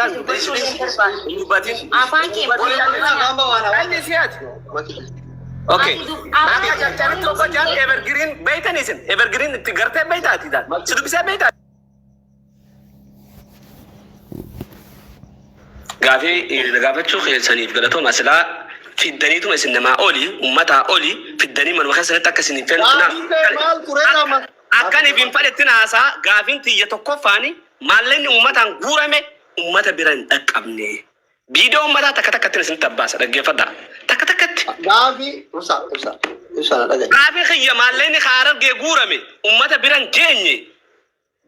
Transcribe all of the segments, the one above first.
Afaan dubbachuu hin barbaadu. Hin dubbatin. Afaan kee Calli banaa. si'aati. Okay. Ati Akka afaan carcaritti tokko jaan evergreen beeytan isin. Evergreen itti gartee beeytaati dhaan. Si dubbisee beeytaati. Gaafii gaafachuu keessaniif galatooma silaa fiddaniituma isin namaa oli ummataa oli fiddanii manuma keessanitti akka isin hin feene Gaafiin kee maal ture nama? Akkan if hin fadhetti naasaa gaafiin tiyya tokkoffaani maallaqni ummataan guurame ummata bira hin dhaqqabne. Viidiyoo ummataa takka takkatti isinitti abbaasa, dhaggeeffadhaa. Takka takkatti. Gaafii ibsa ibsa ibsa na dhagaye. Gaafii kiyya maallaqni ka Harargee guurame ummata bira hin geenye.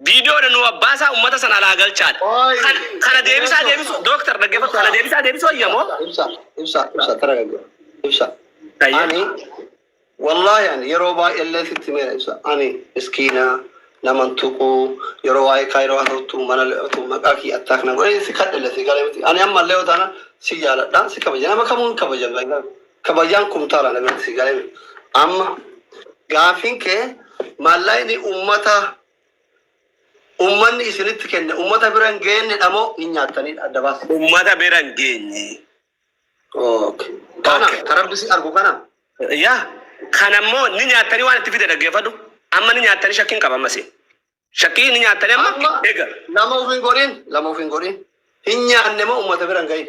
Viidiyoodha nu abbaasaa ummata sana alaa galchaadha. Oi. Kana deebisaa deebisu dooktar, dhaggeeffadhu, kana deebisaa deebisu ayyamoo. Ibsa ibsa ibsa taragaggee ibsa. Ani wallahi ani yeroo baay'ee illee sitti meera ibsa, ani miskiina naman tuqu, yeroo waa'ee kaayiroo haasoftu mana le'otu maqaa kiyya attaak na godhe si kadhelle si galee miti. Ani ammallee yoo taana si jaaladha, si kabaja, nama kamuun kabaja, kabajaan kumtaala na biratti, si galee miti. Amma gaafiin kee maallaqni ummata ummanni isinitti kenne ummata bira hin geennedha moo hin nyaattaniidha? Adda baasi. Ummata bira hin geenye. Okay. Kana Okay. ka rabbi si argu kana. Yaa, kana immoo ni nyaattanii waan itti fide dhaggeeffadhu. Amma ni nyaattanii shakkiin qaba ammas. Shakkii ni nyaattanii amma Amma eega. lama uf hin godhin, lama uf hin godhin. Hin nyaanne moo ummata bira hin gahin?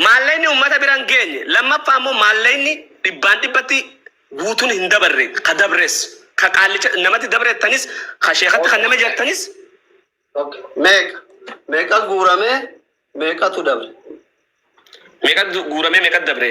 Maallaqni ummata bira hin geenye. Lammaffaa immoo maallaqni dhibbaan dhibbatti guutuun hin dabarre, ka dabres ka qaallicha namatti dabrettanis ka sheekatti kan nama jettanis. Okay. Meeqa? Meeqa guuramee meeqatu dabre? Meeqa guuramee meeqa dabre?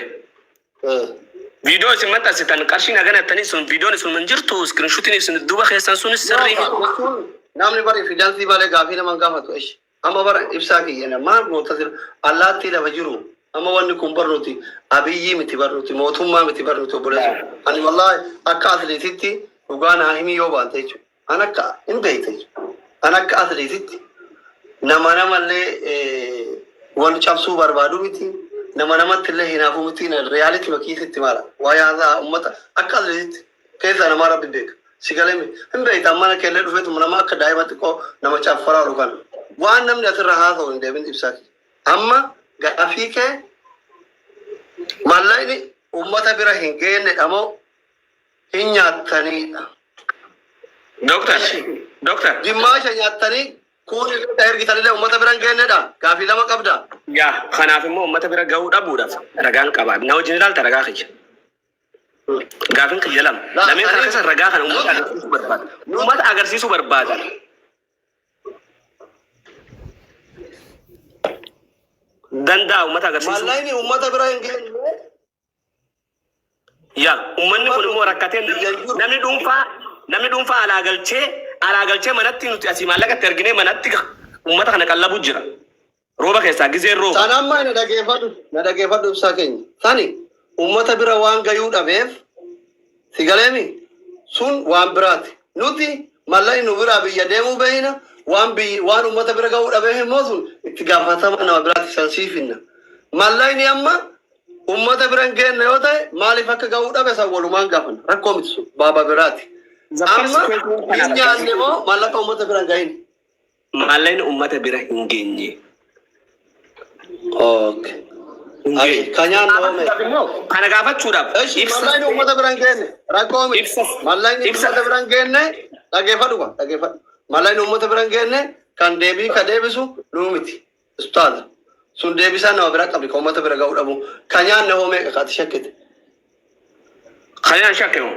Viidiyoo isin maxxansitan qarshiin hagana jettanii sun viidiyoon isin hin jirtu, screenshotiin isin duuba keessan sunis sirrii miti. Jechuun namni bari evidence malee gaafii nama hin gaafatu. Ishi. Amma bara ibsaa kiyya maal goota sira allaattii lafa jiru, amma wanni kun bar nuti Abiyyii miti, bar nuti mootummaa miti, bar nuti obboleessa. Ani wallaahi akka atleetitti dhugaa naa himii yoo baante jechuudha. An akka hin beekte jechuudha. An akka atleetitti nama namallee wal cabsuu barbaadu miti. Nama namatti illee hinaafuu miti. Reality makiisitti maala. Waa yaasaa uummata akka atleetitti keessa namaa rabbi beeka. Si galee miti. Hin beekta, mana keellee dhufeetu nama akka daa'ima xiqqoo nama caffaraa oolu kana. Waan namni asirra haasa'u hin deebin ibsaa kiyya. Amma gaafii kee maallaqni uummata bira hin geennedha moo hin nyaattaniidha? Dooktar. Dooktar. Gimmaasha nyaattanii kuun illee ergitanillee uummata bira hin geennedha. Gaafii lama qabda. Yaa, kanaaf immoo uummata bira gahuu dhabuudhaaf ragaan qaba. Na wajjin ilaalta ragaa kiyya. Gaafiin kiyya lama. Lameen kana keessa ragaa kana uummata agarsiisuu barbaada. Uummata agarsiisuu barbaada. Danda'a uummata agarsiisuu. Maallaqni uummata bira hin geenne. Yaa, uummanni kun immoo rakkatee Biyya hin jiru. Namni dhuunfaa alaa galchee manatti nuti asii maallaqa itti arginee manatti uummata kana qallabu jira. Rooba keessaa gizeen rooba. Sana amma na dhageeffadhu, na dhageeffadhu ibsaa keenya. Sani uummata bira waan gayuu dhabeef, si galeemi, sun waan biraati. Nuti mallaqni nu biraa biyya deemuu beeyna, waan biyyi waan uummata bira gahuu dhabeef immoo sun itti gaafatama nama biraati, san siifinna. Mallaqni amma uummata bira hin geenne yoo ta'e, maaliif akka gahuu dhabe san walumaan gaafanna. Rakkoo miti, sun baaba biraati. Amma hin nyaanne moo mallaqa uummata bira hin gahin? Maallaqni uummata bira hin geenye. Okay. Hin Ay, geenye. ka nyaanne hoo meeqa? Kana gaafachuudhaaf Eshi, ibsa mallaqni uummata bira hin geenne rakkoo miti. Mallaqni uummata bira hin geenne, dhageeffadhu kwa, dhageeffadhu. Mallaqni uummata bira hin geenne kan deebii ka deebisu nuu miti. Ustaaza. Sun deebisaa nama bira qabdi ka uummata bira ga'uu dhabu. Ka nyaanne hoo meeqa ka ati shakkite? Kanaan shakke moo?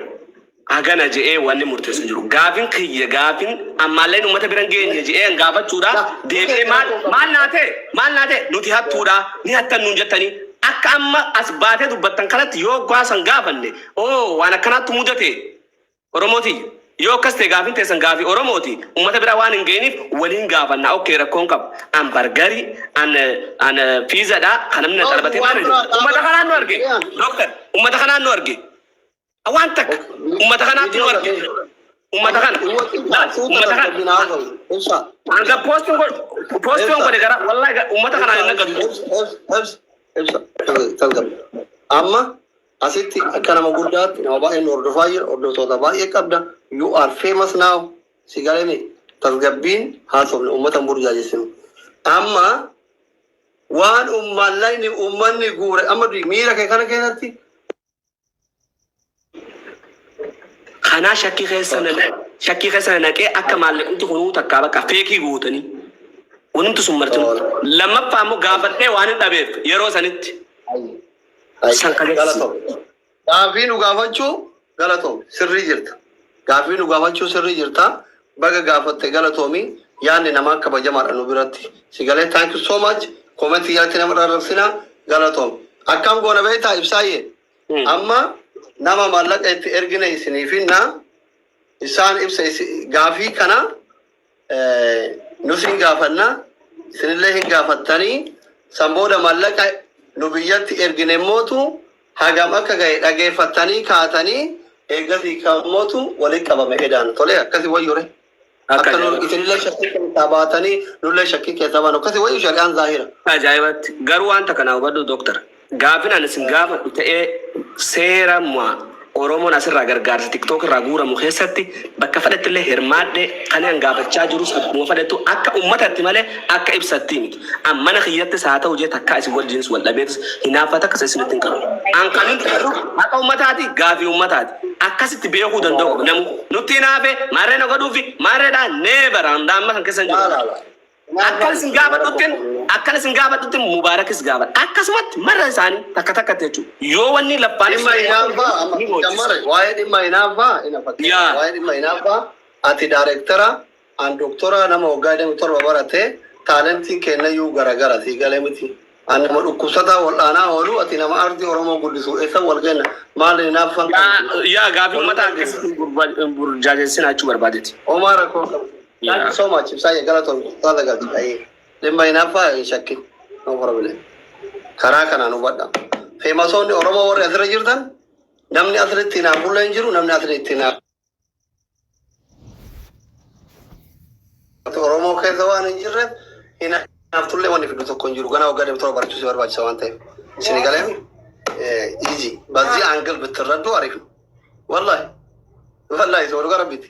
Hagana je'ee wanni murteessu hin jiru. Gaafin kiyya gaafin ammaalleen uummata bira hin geenye je'ee gaafachuudha. Deebi'ee maal maal naa ta'e, maal naa ta'e, nuti hattuudha ni hattan nuun jettanii akka amma as baatee dubbattan kanatti yoo gaasan gaafanne oo waan akkanaatti mudate Oromooti, yoo akkas ta'e gaafin teessan gaafii Oromooti, uummata bira waan hin geeniif waliin gaafanna. Okay, rakkoon qabu. An burgerii, an pizzadha kan namni na xalabatee maal uummata kanaan nu arge. Dooktar, uummata kanaan nu arge. Waan takka uummata kanaatti nu arge. Uummata kana. Uummata kana. Hanga postiin godhe gara wallahi uummata kanaan hin nagadu. Amma asitti akka nama guddaatti nama baay'ee nu hordofaa jira, hordoftoota baay'ee qabda. You are famous now. Si galeme, tasgabbiin haasofne, uummata hin burjaajessinu. Amma Waan maallaqni uummanni guure amma miira kee kana keessatti. Kanaa shakkii keessa na naqee akka maallaqni kunuu takkaa bakka fake guutanii. Wanti sun martinu. Lammaffaa immoo gaafadhee waan hin dhabeef yeroo sanitti. San kan Galatoom. Gaafii nu gaafachuu galatoom, sirrii jirta. Gaafii nu gaafachuu sirrii jirta. Baga gaafatte, galatoomi. Yaadni namaa kabajamaadha nu biratti. Si galee, thank you so much. Comment jalatti nama rarrabsina, galatoom. Akkam goona beektaa, Ibsaayyee? Amma nama maallaqa itti ergine isinii finna. Isaan ibsa gaafii kana nus hin gaafanna, isinillee hin gaafattanii, san booda maallaqa nu biyyatti ergine mootu hagam akka gahe dhageeffattanii kaatanii eeggasii mootu walitti qabame edaan tole, akkasi wayyure. Akka Akka nu isinillee shakkii keessaa baatanii nullee shakkii keessaa baanu, akkasi wayyu, shari'aan zaahira. Ajaa'ibatti. Garuu wanta kana hubadhu, dooktar. Gaafin ani isin gaafadhu ta'ee seera Oromoon asirraa gargaarsa TikTok irraa guuramu keessatti bakka fedhetti illee hirmaadhee kan an gaafachaa jirus akkuma fedhettu akka uummatatti malee akka ibsatti miti. An mana kiyyattis haa ta'u jee takkaa isin wajjinis wal dhabeetis hinaaffata akkas isinitti hin qabu. An kan hin fedhu haqa uummataati, gaafii uummataati. Akkasitti beekuu danda'u qaba. Namu nutti hinaafe maarree na godhuufi maarreedhaa, never, amma kan keessa hin jiru. Akkan isin gaafadhuttin Mubaarakis gaafadha. Akkasumatti marra isaanii takka takkatti jechuudha. Yoo wanni laffaan Dhimma hinaaffaa amma ni boojisa. jammara waa'ee dhimma hinaaffaa ina fakkeenya waa'ee dhimma hinaaffaa, ati daarektara, an doktora, nama waggaa 27 barate, talentiin kennayyuu garagara, sii galee miti. An nama dhukkubsataa wal'aanaa oolu, ati nama ardii Oromoo guddisu, eessa wal kenna, maal hinaaffaan Yaa yaa gaafii uummata akkasitti hin burjaajessin jechuu barbaadeeti. Homaa rakkoo qabu. Thank you so much. Ibsaayye, galatoon saala galchi. Dhimma hinaaffaa hin shakkin. No problem. Karaa kanaan hubadha. Famousoonni Oromoo warri asirra jirtan, namni asirratti hinaafullee hin jiru, namni asirratti hinaafu. Oromoo keessa waan hin jirreef hinaaftullee wanni fidu tokko hin jiru. Ganaa waggaa 27 barachuu si barbaachisa waan ta'eef. Isin galee easy. በዚህ angle ብትረዱ አሪፍ ነው። ወላሂ ወላሂ ሰው ጋር rabbiiti.